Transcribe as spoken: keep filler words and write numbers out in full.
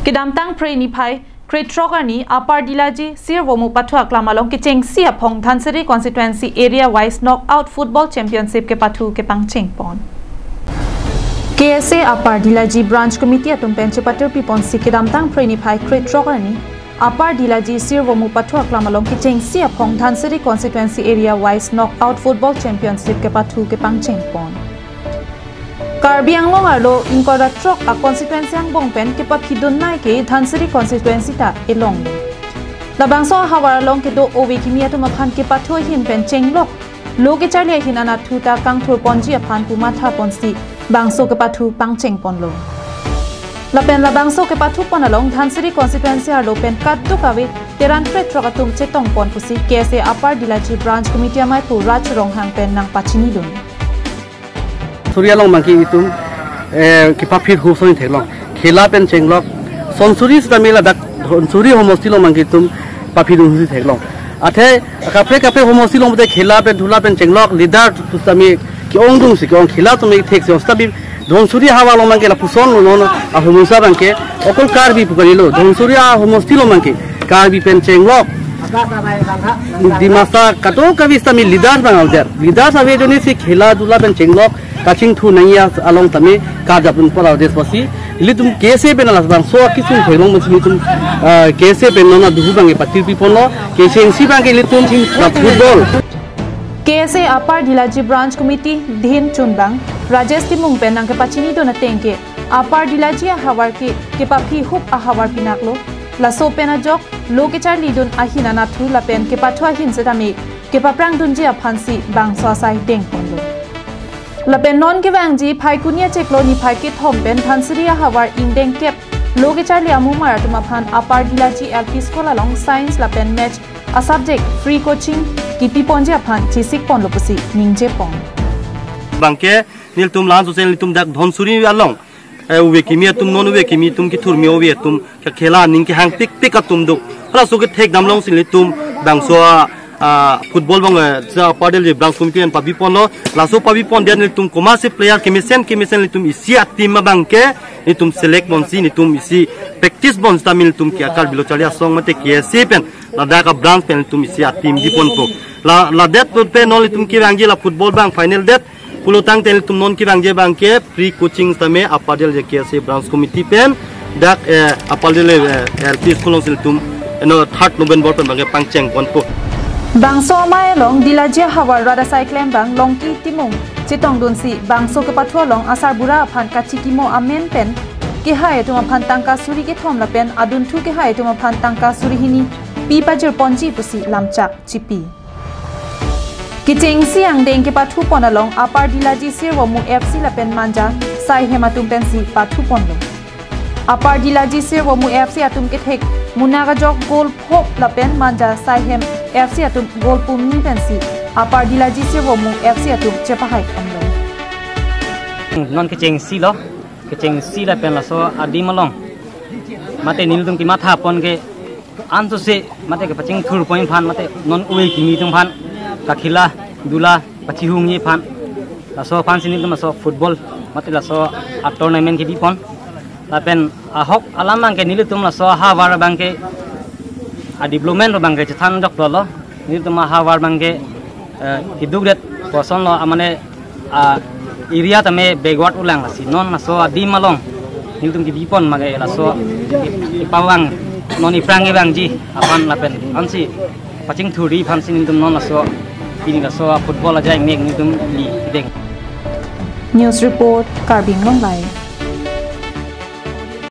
Kedamtang Phre niphai krethrok arni Upper Dilaji Sirvomu Pathu Aklam along kechengsi aphong Dhansiri constituency area wise knockout football championship kepathu kepangcheng pon. K S A Upper Dilaji Branch Committee atum pen chepatir piponsi kedamtang Phre niphai krethrok arni Upper Dilaji Sirvomu Pathu Aklam along kechengsi aphong Dhansiri constituency area wise knockout football championship kepathu kepangcheng pon. Karbi Anglong arlo ingkoi ra throk a constituency angbong pen kepaphidun nai ke Dhansiri constituency ta elong. Labangso ahavar along kedo ove kimi atum aphan kepathu ahin pen chenglok lo kecharli ahin anatthu ta kangthur ponji aphan pu matha ponsi bangso kepathu pangcheng ponlo. Lapen labangso kepathu pon along Dhansiri constituency arlo pen kadokave teran krethrok atum chetong pon pusi K S A Upper Dilaji Branch Committee amaiphu Raj Ronghang pen nangpachinidun. Suri along abangke itum, eh, kepaphi hup soni theklong. Khela pen chenglok. Sonsuri sitame ladak Sonsuri homosti along abangke itum paphidun husi theklong. Athe kaprek kaprek homosti along pute khela pen dhula pen chenglok leader sitame ke-ongdung si ke-ong khela tumi thek si ong sitame Dhansiri havar along abangke lapuson lo non ahumusa abangke okol Karbi pu kalilo. Dhansiri ahomosti along abangke Karbi pen chenglok. Dimasa kadokave sitame leader abang alder. Leader ave ajoine si khela dhula pen chenglok kachingthu nangji along tame kajapun pora des pasi. Ilitum K S A pen labangso akisung theklong masi ilitum, ah, K S A pen non aduhu abangke patir piponlo. Kechengsi abangke ilitum la football. K S A Upper Dilaji Branch Committee dhin chunbang Rajesh Timung pen nangkepachinidun ateng ke Upper Dilaji ahavar ke kepaphi hup ahavar pinaklo. Laso pen ajok lo kecharlidun ahin anatthu lapen kepathu ahin setame kepaprangdunji aphansi bangso asai dengponlo. Lapen non kevangji Phaikuni achiklo niphai kethom pen Dhansiri ahavar ingdeng kep lo kecharli amumar atum aphan Upper Dilaji L P School along science lapen maths a subject free coaching kipi ponji aphan chesik ponlo pusi ningje pon. Abangke nelitum lan sose nelitum dak Dhansiri along, eh, ove kimi atum non ove kimi atum kethurmi ove atum ke khela aning kehang pikpik atum do. Halaso kethek damlongsi nelitum bangso, ah, football abang, eh, ja Upper Dilaji Branch Committee pen pabi ponlo. Laso pabi pon dia nelitum komatsi player kemesen kemesen nelitum isi a-team abangke nelitum select ponsi nelitum isi practice pon sitame nelitum ke Karbi Lo Charli Asong mate K S A pen ladak a-branch pen nelitum isi a-team bi ponpo. La, ladet pen non nelitum kevangji la football abang final det pulo tangte nelitum non kevangji abangke free coaching sitame Upper Dilaji K S A Branch Committee pen dak, eh, Upper Dilaji, eh, L P School alongsi nelitum, eh, no, third November pen abangke pangcheng ponpo. Bangso amei along Dilaji ahavar rat asai klembang Longki Timung chetongdunsi bangso kepathu along asarbura aphan kachikimo amen pen kehai atum aphan tangka suri kethom lapen adunthu kehai atum aphan tangka suri hini pi pajir ponji pusi lamchak chipi. Kechengsi angdeng kepathu pon along Upper Dilaji Sirvomu F C lapen Manja Saihem atum pensi pathu ponlo. Upper Dilaji Sirvomu F C atum kethek munak ajok goal phop lapen Manja Saihem F C atum goal pumni pensi Upper Dilaji Sirvomu F C atum chepahai ponlo. Non kechengsi lo, kechengsi lapen laso adim along mate nelitum kematha pon ke ansose mate kepachingthur pon aphan mate non ove kimi atum aphan kakhela dhula pachihungji aphan laso aphansi nelitum laso football mate laso a-tournament kebi pon. Lapen ahok alam abangke nelitum laso ahavar abangke a-development abangke chethan joklo lo. Nelitum ahavar abangke, eh, keduk det kosonlo amane, ah, area tame backward ulang lasi non laso adim along nelitum kebi pon mage laso ipavang non iprang kevangji aphan lapen ansi pachingthurji aphansi nelitum non laso pini laso football ajai mek nelitum li deng. News report, Karbi Anglong Live.